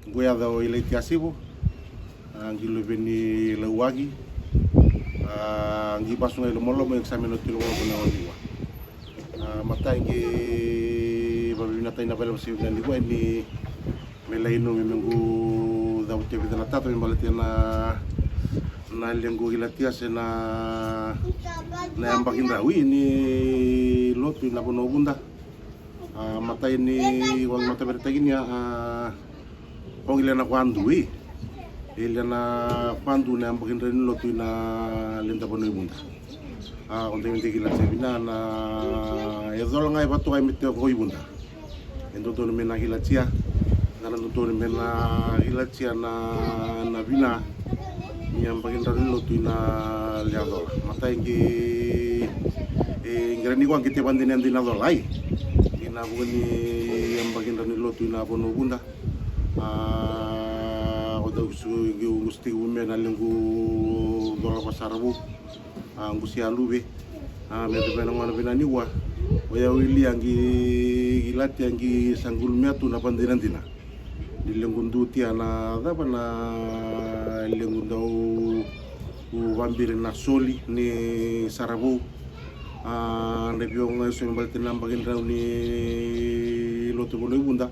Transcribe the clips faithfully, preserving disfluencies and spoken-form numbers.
Qo yaca o Ilaitia Sivo, a, qi luve ni Lauaki, a, qi vasu ga i Lomolomo, e sa mai noti Lomolomo na waniwa. A, matai qi vavinatai na vale vasi vinani koya ni me lai nomi me qu cavutia vica na tata me balatia na, na lequ Ilatia se na, na yabaki drau i ni lotu i na vanua Vuda. A, matai ni wagi mataveretaki ni a, a, Ko qi le na kuadui. E le na kuadu na yabaki drau ni lotu i na leda vanua i Vuda. A, ko dai me dei kila se vina na e cola ga e vatukai me teko i Vuda. E dodonu me na kilatia. Ga na dodonu me na kilatia na, na vina ni yabaki drau ni lotu i na lea cola. Matai qi, e, qi ra ni kua qi te vadinadina cola ai. I na vuku ni yabaki drau ni lotu i na vanua Vuda. A, ko dau su, qi, qu stiki vu me na lequ cola vasara vu. A, qu se a luve. A, me te vena gona vina ni kua. O yau i lia qi, qi latia qi sa qulumia tu na vadinadina. Ni lequ dutia na cava na lequ dau vabiri na soli ni sara vou. A, na vio ga e so me baleta na yabaki drau ni lotu vanua i Vuda.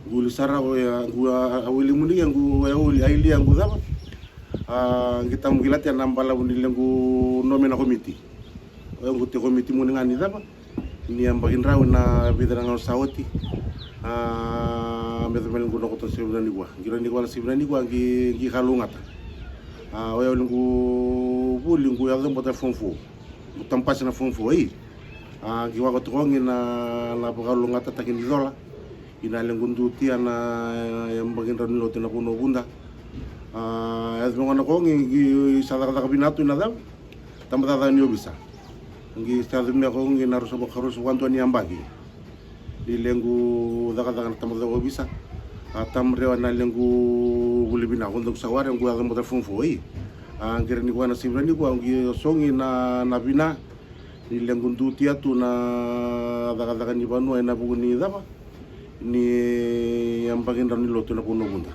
Qu li sara ko ya, qu a, a wili muni ke, qu a wili, a ilia qu cava. A, qi tamu qi latia na balavu ni lequ nome na komiti. O ya qu te komiti muni ga ni cava. Ni yabaki drau na vica na gauna sa oti. A, me cava lequ na koto na sivi na ni kua. Qi ra ni kua na sivi na ni kua, qi, qi kalougata. A, o ya lequ vuli, qu yaco bota form four. Qu tampasi na form four, i. A, qi wako tokogi na, na vakalougatataki ni cola. I na lequ dutia na yabaki drau ni lotu na vanua Vuda. A, yaco me gona kogi, qi sa cakacaka vina tu i na cava. Tabacakacaka ni ovisa. Qi sa yaco me kogi na rusa vakarusa vakadua ni yabaki. Ni lequ cakacaka na tabacakacaka ovisa. A, tamu rewa na lequ vuli vina, ko dau sa ware, qu yaco bota form four, i. A, qi ra ni kua na sivi na ni kua, qi sogi na, na vina. Ni lequ dutia tu na cakacaka ni vanua e na vuku ni cava. Ni yabaki drau ni lotu na vanua Vuda.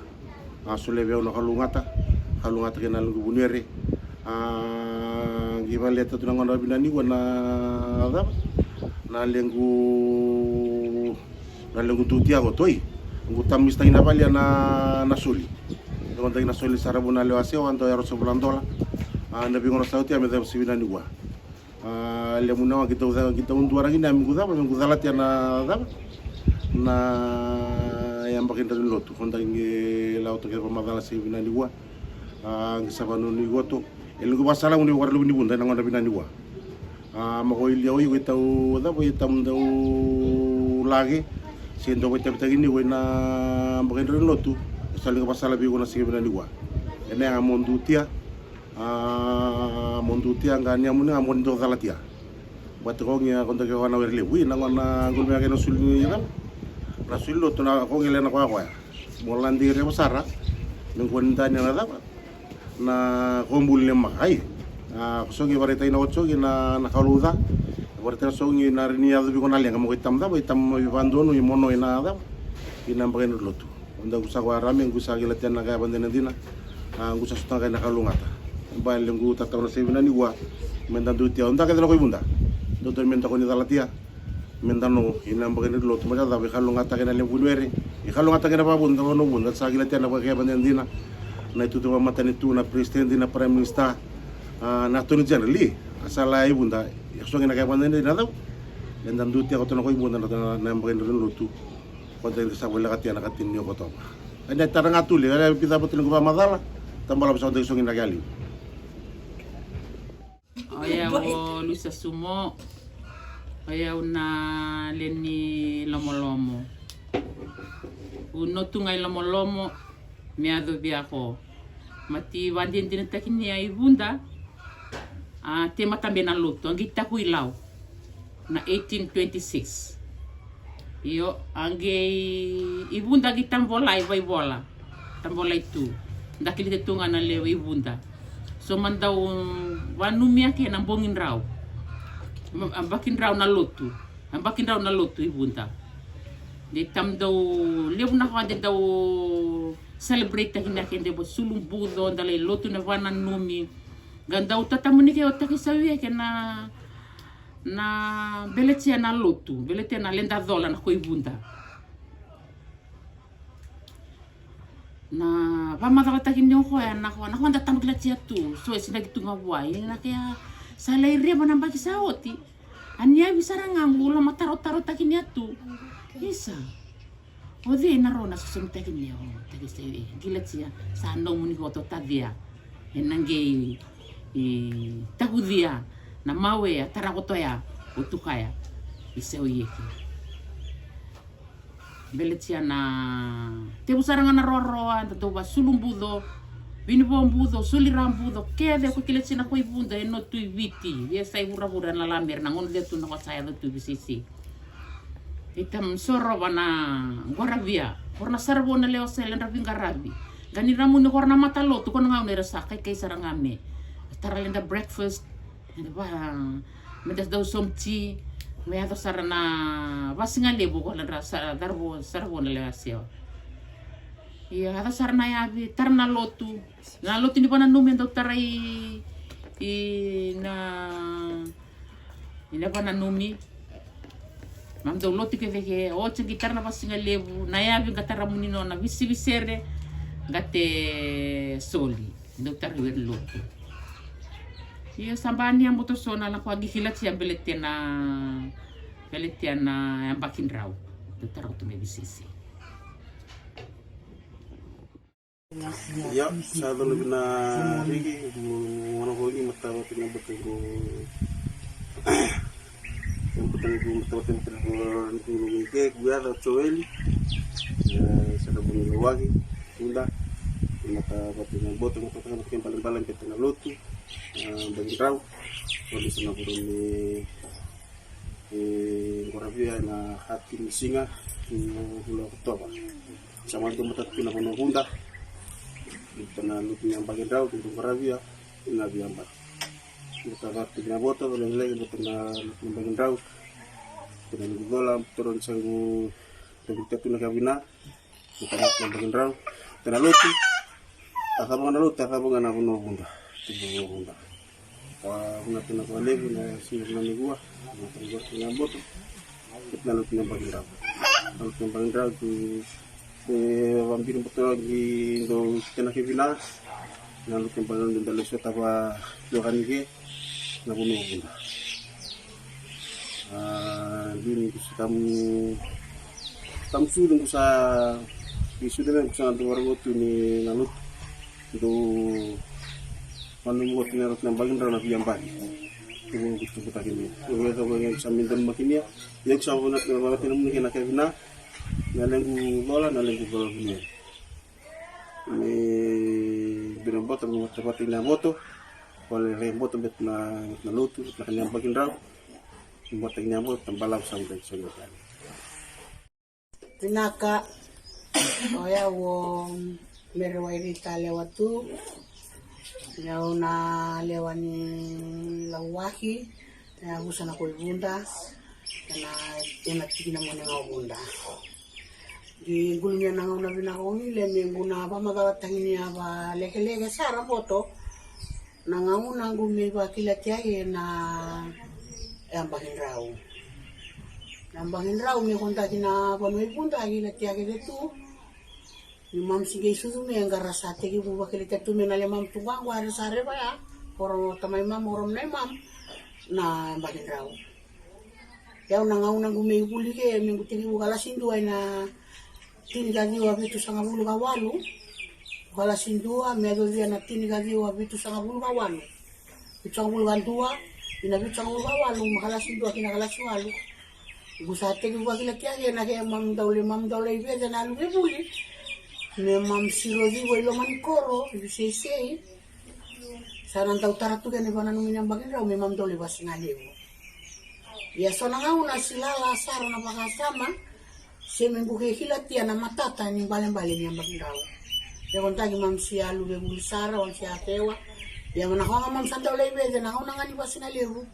A, solia vei au na kalougata, kalougata kei na lequ vuniwere. A, qi valeta tu na gona vina ni kua na cava. Na lequ, na lequ dutia ko toi. Qu tamu misitaki na valia na, na soli. Qu daki na soli sara vu na lewa sewa, dau yaro sa vula dola. A, na vei gona sa oti a me cava sivi na ni kua. A, le muna wa qi tau ca-, qi tau dua ragi na me qu cava, me qu calatia na cava. Na yabaki drau ni lotu. Ko daki qi lau toke va macala se vina ni kua. A, qi sa vanua ni koto. E lequ vasala muni vakara luvi ni Vuda, na gona vina ni kua. A, ma ko ilia o i ko i tau cava, i tamu dau lage. Se dau vaitavitaki ni ko i na yabaki drau ni lotu. E sa lequ vasala vei ko na se vina ni kua. E na yaga mo dutia. A, mo dutia ga ni amuni ga mo ni dau calatia. Bate kogi a ko dau ke wana were levu. I na gona gulumia ke na suli ni cava. Na suli lotu na kogi le na koya koya. Mo ladi revo sara. Me qo ni dani na cava. Na ko buli le maka, i. A, ko sogi varetai na ot sogi na, na kaluca. Varetai na sogi na rini yaco viko na lenga. Mo ko i tamu cava, i tamu i vadonu, i mono i na cava. I na baka i na lotu. O dau sa ko arame, qu sa kilatia na kaya vadinadina. A, qu sa sota kaya na kalougata. Ba lequ tatau na sevi na ni kua. Me da dutia, o da kece na ko i Vuda. Dodonu me da ko ni calatia. Me da no, i na baka i na lotu. Ma da cava i kalougata kei na lequ vuniwere. I kalougata kei na vavuda, vanua Vuda. Sa kilatia na kaya vadinadina. Na itutu vamatanitu, na president, na prime minister. A, na attorney general, i. A sala i Vuda. I sogi na kaya vadinadina cava. Me da dutia ko tona ko i Vuda na, na, na baka i na lotu. Ko dau sa volekati ena katini ni Okotova. Ena tara ga tuli, ena vica vata ni qu vamacala, tabala vasa o dau sogi na kea liu. O yau o Luisa Sumo, o yau na lewe ni Lomolomo. U notu ga i Lomolomo, me yaco via ko. Mati vadinadinataki ni a i Vuda, a, te matabe na lotu, a qi taku i Lau, na eighteen twenty-six. Io, a qi i Vuda qi tabu volai, vaivola, tabu volai tu. Da kilite tu ga na lewe i Vuda. So ma dau vanumia ke na bogi drau. Ma, a baki drau na lotu. A baki drau na lotu i Vuda. De tamdau levu na ka de dau celebrate taki na ke de va sulu buco, da lai lotu na vananumi. Ga dau tatamuni ke o taki sau ia ke na, na beletia na lotu, beletia na leda cola na koi vuda. Na vamacalataki ni o koya na koya, na koya da tabakilatia tu, so e sinaki tu ga vua, e na kea sa lai reva na baki sa oti. A ni avi sara ga gu loma tarotarotaki ni a tu. Isa. O cei na ro na sosomitaki ni o taki se e kilatia sa nomuni koto tacia. E na gei i takucia na mawe a tarakotoya o tukaya. I se o ieke. Beletia na tevu sara ga na roaroa, da dau vasulu buco, vinivo buco, suli ra buco, kece ko kilatia na koi vuda e no tu i Viti, via sa i vuravura na lamera na gona de tu na ko sa yaco tu i Visisi. I tam sorova na qoravia, kora na saravo na lewa sa ledra vigaravi. Ga ni ramuni kora na matalotu, ko na gauna era sa kaikai sara ga me tara leda breakfast, Eda va, me da dau somti, me yaco sara na vasigalevu ko ladra sa, daravo, saravo na lewa sewa. Ia, yaco sara na yavi, tara na lotu. Na lotu ni vananumi e dau tara i, i na, i na vananumi. Mam dau lotu kece ke, oti qi tara na vasigalevu, na yavi qa tara muni nona visivisere, qa te soli. Dau tara weri lotu. Ia sa ba ni a boto so na lako a qi kilatia beletia na, beletia na yabaki drau. Dau tara koto me visisi. Ia, sa yacona vina Riki, mo, mo, mo, mo, ni matavati na bata qo. Ni bata qo, matavati na bata qo, ni bata qo, ni bata qo, ni bata qo, Joeli. Ia, sa na vuni lawaki, tunda. Ni matavati na bata, matavati na bata, balebale, beta na lotu. A, bagi drau. Voli sa na vuni, e, qoravia na hati ni siga, ni vula Okotova. Sa mani dua matata tu na vanua Vuda. Ita na lutu ni yabaki drau, tu na qoravia, na via yabaki. Ita vatu na voto, vale lege, ita na lutu ni yabaki drau. Ita na lutu vola, toro ni sangu, ita na lutu na kavina. Ita na lutu ni yabaki drau. Ita na lutu. A cava ga na lotu, a cava ga na vanua Vuda. Tubu vanua Vuda. Ka vuna tena ka levu na sina na nikua. Na tena ka tena boto. Tena lotu na bagi drau. Na lotu na bagi drau tu. E vabiri boto ki do tena ke vina. Na lotu na bagi drau da lesu tava do kanike. Na vanua Vuda. A, duni kusa tamu, tamu sulu kusa, ki sulu me kusa na dua ragotu ni na lotu. Dou manu mo tina rot na bagi drau na via bagi. Tubu kutu kuta kini. Tubu kutu kuta kini sa mindan makinia. Ia kusa vona tina vava tina muni kena kevina. Na lengu vola, na lengu vola vini. Me bina bota, me mata bota ina boto. Vale re boto bet na, na lotu, na kena bagi drau. Bota ina boto, tambala sa uda sa uda. Vinaka, o yau o Mere Wairita lewa tu. Yau na lewa ni Lauwaki, na yavusa na koi Vuda, na, ena tikina mone ga o Vuda. Di gulumia na gauna vinaka o Gile, me gu na vamacala taginia valekeleke sara boto. Na gauna qu me vakilati ai na yabaki drau. Na yabaki drau me kodaki na vanua i Vuda kilati ake tu. Ni mam si qei sucu me qara sa tekivu vakilati tu me na le mam tu qaqu are sa reva ya. Koro tamai mam, koro mnai mam. Na yabaki drau. Yau na gauna qu me ivuli ke me qu tekivu kalasi dua ina Tinikaciwa vitusagavulu ka walu. Kalasi dua me yacovia na tinikaciwa vitusagavulu ka walu. Vitusagavulu ka dua ina vitusagavulu ka walu, ma kalasi dua kina kalasi walu. Qu sa tekivu vakilati ake na ke mam dau le, mam dau le ivece na luvevuli. Me mam siro civo i loma ni koro, i viseisei. Sa na dau tara tu kena ivananumi na yabaki drau me mam dau le vasigalevu. Ia so na gauna si lala sara na vakasama, se me qu ke kilatia na matata ni balebale ni yabaki drau. Ia kodaki mam si alu vevuli sara, wam si a kewa. Ia na koga mam sa dau lai vece na gauna ga ni vasigalevu.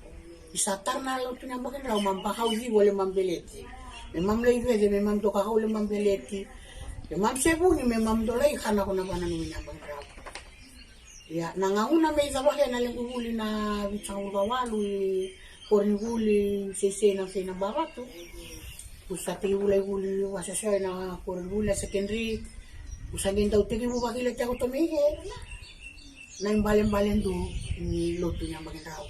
I sa tara na lotu ni yabaki drau, mam vakau civo le mam beleti. Me mam lai vece, me mam dau kakau le mam veleti. Me mam se vuni, me mam dau lai kana ko na vananumi ni yabaki drau. Ia, na gauna me icavake na lequ vuli na vitusagavulu ka walu i koronivuli seisei na sei na bavatu. Au sa tekivu lai vuli vasese ena koronivuli na secondary. Au sa qai dau tekivu vakila tiko tu mai ke na ibalebale du ni lotu ni yabaki drau.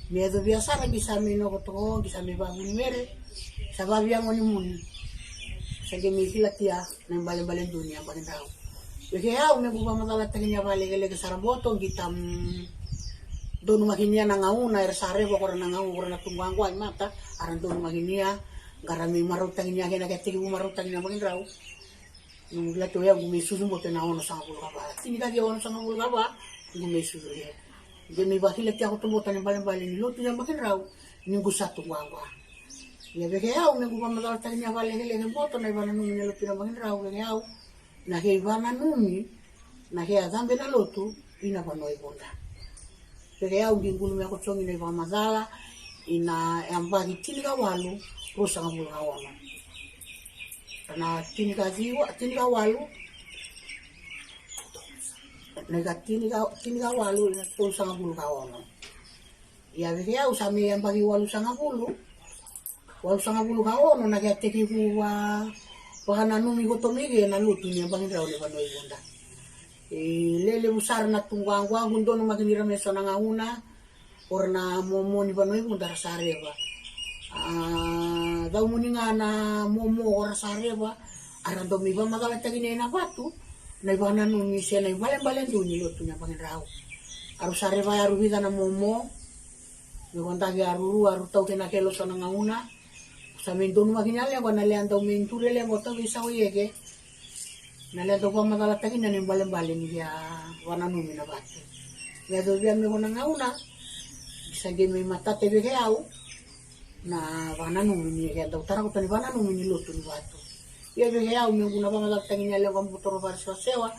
Me yacovia sara qi sa mai noko toko, qi sa mai vavuni mere, sa vaviago ni muni. Sa qai mai kilatia na ibalebale du ni yabaki drau. Veke au me qu vamacala takinia vakalekeleke sara boto qi tam donu makinia na gauna era sa reva kora na gauna kora na tuqwaqwa i mata, ara donu makinia, qara mai marau takinia kena ke tekivu marau takinia yabaki drau. Noqu kilati o yau qu mai sucu boto ena onosagavulu ka va. Tinikaciwa onosagavulu ka va, qu mai sucu ia. Qe mai vakila tiako tu boto na ibalebale ni lotu ni yabaki drau, ni qu sa tuqwaqwa. Ia veke au me qu vamacala takinia vakalekeleke boto na ivananumi ni lotu ni yabaki drau, veke au na kei vananumi na kei a cabe na lotu i na vanua i Vuda. Veke au qi qulu me ako cogi na ivakamacala i na yabaki tinikawalu, ruasagavulu ka ono. Na tinikaciwa, tinikawalu, na ika tinika, tinikawalu, na tolusagavulu ka ono. Ia veke au sa me yabaki walusagavulu, walusagavulu ka ono na kei a tekivu vakananumi koto mai ke na lotu ni yabaki drau ni vanua i Vuda. E lelevu sara na tuqwaqwa, qu donu makinia me so na gauna, ora na momo ni vanua i Vuda ra sa reva. A, caumuni ga na momo ora sa reva, ara dau mai vamacala takinia i na vatu na ivakananumi se na ibalebale du ni lotu ni yabaki drau. Aru sa reva yaru vica na momo, me vodaki aru rua, aru tau kena kelo so na gauna. Sa me donu makinia lequ na lea dau me dure lequ tau vei sa o yeke. Na lea dau vamacala takinia na ibalebale ni via vananumi na vatu. Me yacovia me vo na gauna, sa qe me matata veke au na vananumi ni via dau tara koto ni vananumi ni lotu ni vatu. Ia veke au me qu na vamacala takinia lequ a butoro vakasewasewa.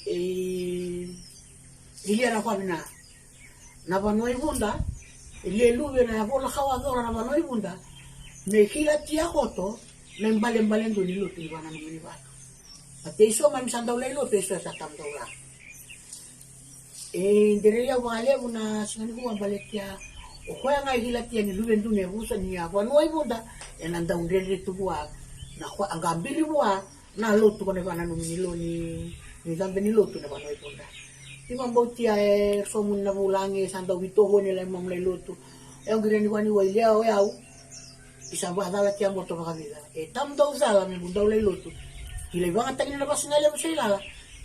E ilia na kovina na vanua i Vuda, e leluve na vola kawa cola na vanua i Vuda, me kilatia koto na ibalebale du ni lotu ni vananumi ni vatu. A tei so mami sa dau lai lotu e so sa tam dau la. E derei au vakalevu na siga ni kua baletia o koya ga e kilatia ni luve du ni vusa ni a vanua i Vuda, e na dau dredre tu vua na koya a qai bili vua na lotu ko na ivananumi ni lo ni, ni cabe ni lotu na vanua i Vuda. Ni vabautia e so muni na vulagi e sa dau vitovo ni lai mamu lai lotu. E au qiri ni vani wai lea o yau. I sa vacalatia boto vakavica. E tam dau cala me qu dau lai lotu. Ki lai vagataki na vasagalevu sa i lala.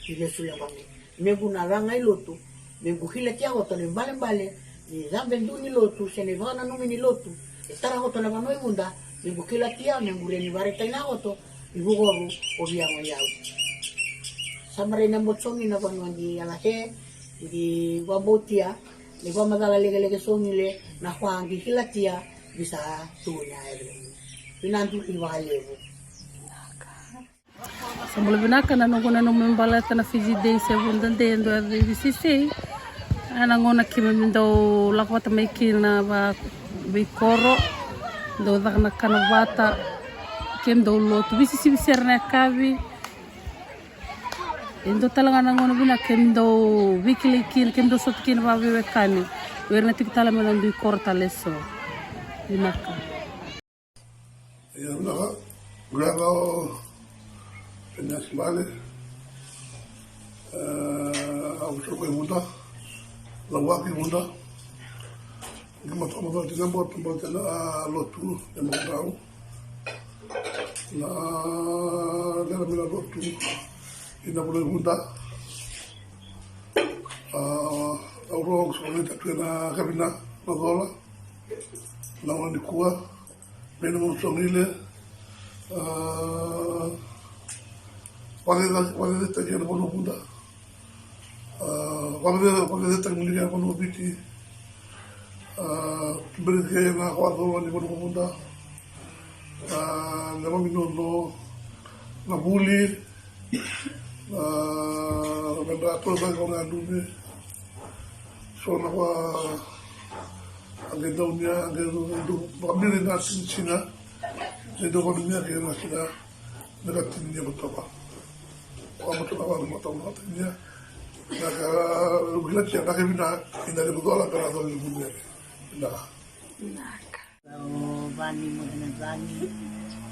Ki lai sule vami. Me qu na vaga i lotu, me qu kilatia koto na ibalebale ni cabe du ni lotu se na ivakananumi ni lotu e tara koto na vanua i Vuda, me qu kilatia, me qu rea ni varetaki na koto i vukoru o via go i au. Sa marai na bocogi na vanua qi yalake, qi vabautia, ni vamacala lekeleke sogile na koya qi kilatia, qi sa tu ni a ere. Vinadu i vakalevu. Sa bula vinaka na noqu nanuma me baleta na Fiji Day se Vuda Day e dua e veisisei. A na gauna keimami dau lako vata mai kina va veikoro, dau caka na kana vata, keimami dau lotu veisisivi sere na yakavi. E dua tale ga na gauna vinaka keimami dau veikilai kina, keimami dau sota kina vaveiwekani. O ira na tiko tale mai na dui koro tale eso. Vinaka. Ia vinaka, vinaka o Penasi Bale. E, au sa ko i Vuda, lauaki i Vuda. Ni matamatamata tina boto baleta na lotu e madrau. Na lera mai na lotu i na vanua i Vuda. A, au rogo sa vanai tatu e na kavina na cola. Na gauna nikua. Beni mo sogile. A, vakacecataki ena vanua Vuda. A, vakacecataki mo ni ena vanua Viti. A, tuberi kei na vakacolo ni vanua Vuda. A, na vaminono na vuli. A, na dra tolotaki o na dumi. So na va a qai dau nia, a qai dau vakabiri na tinitina. Ni dau vanunia kei na kina na ka tini ni kotoka. Ko a matana vanu matau na ka tini ni a na ka lukina tia na ka vina ina levu cola ka na cola levu ni a na ka. O Vani mo na Vani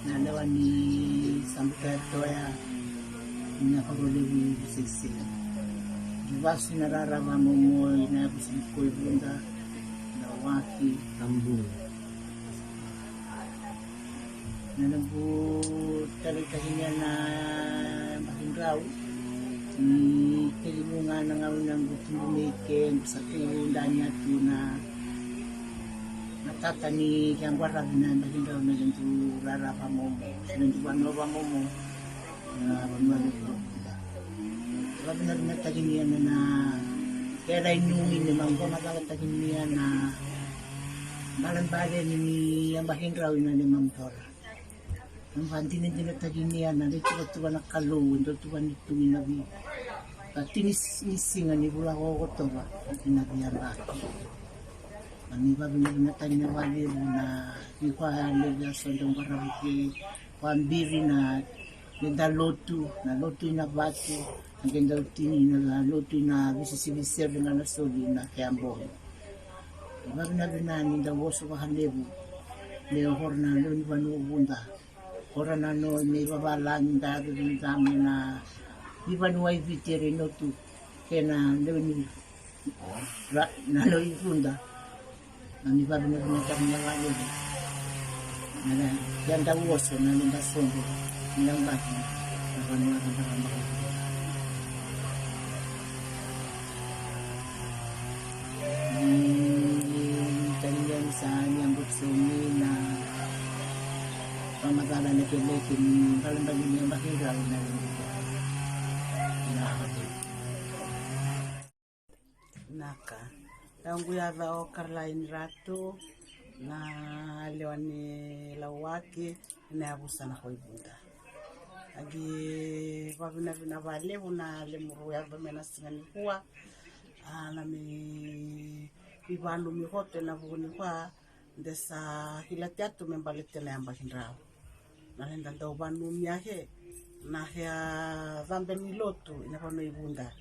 na lewa ni Sabuta Toya na koro levu i Visese. Di vasu na rara vamomo ina yavusa ni koi vuda na waki. Tambuna. Na noqu taleitaki ni a na yabaki drau ni tekivu ga na gauna qu tubu mai ke qu sa tekivu dania tu na na tata ni ke a qwaravi na yabaki drau me qu rara vamomo me qu vanua vamomo. Na vanua ni kua kuda vavinavinataki ni a na na kera i nui ni mamu vamatalataki ni a na balebale ni ni yabaki drau ina ni mamu tora. Na vakadinadinataki ni a na veituvatuva na Kalou e dau tuva ni tu ina vi ka tini ni siga ni vula ko Okotova ina via baki. Na ni vavinavinataki na valevu na ni kua levu a so dau qaravi ke kua biri na leda lotu na lotu ina vatu na ke dau tini na lotu ina visisivi seve ga na soli na ke a bogi. Ni vavinavina ni dau oso vakalevu me hora na lewe ni vanua vuda. Hora na no me ivavalagi da vivida me na ivanua i Viti era i notu ke na lewe ni ra na lewe i vuda. Na ni vavinavinataki na valevu na na ia dau oso na leda soqo ni yabaki na vanua ra baka baka. Ni tani ni sa ni a butsomi na vamacala lekeleke ni balebale ni yabaki drau na na Naka. Daungu yaca o Caroline Ratu na lewa ni Lauwaki ina yavusa na koi vuda. Agi vavinavina valevu na lemuru yaco me na siga ni kua. A na me ivanumi koto ena vuku ni kua de sa kilati atu me baleti na yabaki drau. Na leda dau vanumi ake na kea cabe ni lotu ina vanua i vuda.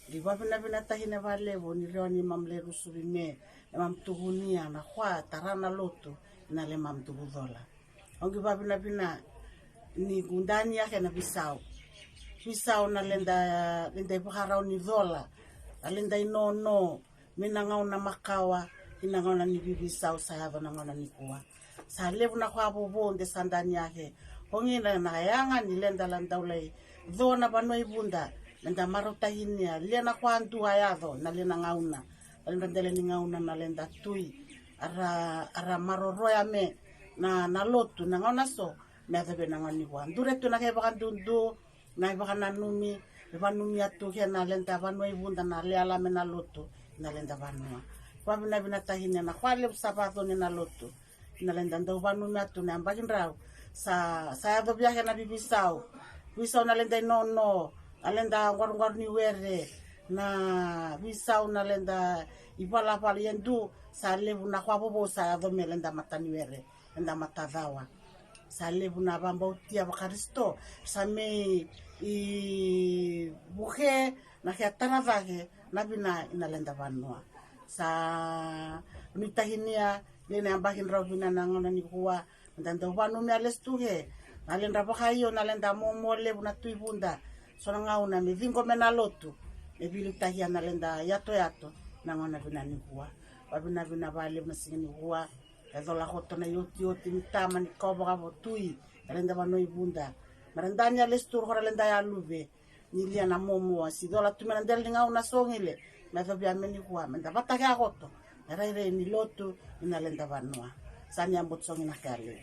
Ni vavinavinataki na valevu ni rewa ni mam le rusuvi me na mam tukunia na kua tara na lotu ina le mam tukucola. Au qi vavinavina ni qu dani ake na visau. Visau na leda leda ivakarau ni cola na leda inono. Me na gauna makawa ina gauna ni vivisau sa yaco na gauna ni kua. Sa levu na kua vovou de sa dani ake. Ko gina na yaga ni leda la dau lai co na vanua i vuda me da marautakinia lia na kua dua a yaco na lia na gauna. Leda dele ni gauna na leda tui ara, ara maroroya me na, na lotu na gauna so me yaco vei na gauna ni kua. Dure tu na kai vakadudu na ivakananumi e vanumia tu ke na leda vanua i vuda na leala me na lotu na leda vanua. Vavinavinataki ni na kua levu sa vaconi na lotu na leda dau vanumia tu na yabaki drau. Sa, sa yaco via ke na vivisau. Visau na leda inono na leda qwaruqwaru ni were na visau na leda ivalavala ia du sa levu na kua vovou sa yaco me leda matani were. Eda matacawa sa levu na vabautia vakarisito sa mei i vuke na kea tara cake na vina ina leda vanua. Sa nuitakinia lei na yabaki drau vina na gauna ni kua. Meda dau vanumia lesu tu ke na ledra vakaio na leda momo levu na tui vuda. So na gauna me ciqo me na lotu me vilitakia na leda yatoyato na gauna vina ni kua. Vavinavina valevu na siga ni kua. E cola koto na iotioti ni tama ni kau vakavotui na leda vanua i vuda. Me ra dania lesu tu roko ra leda yaluve ni lia na momoa si cola tu me na dela ni gauna sogile. Me covia me ni kua me da vatakia koto me rairai ni lotu ni na leda vanua. Sa ni a botu sogi na kea levu.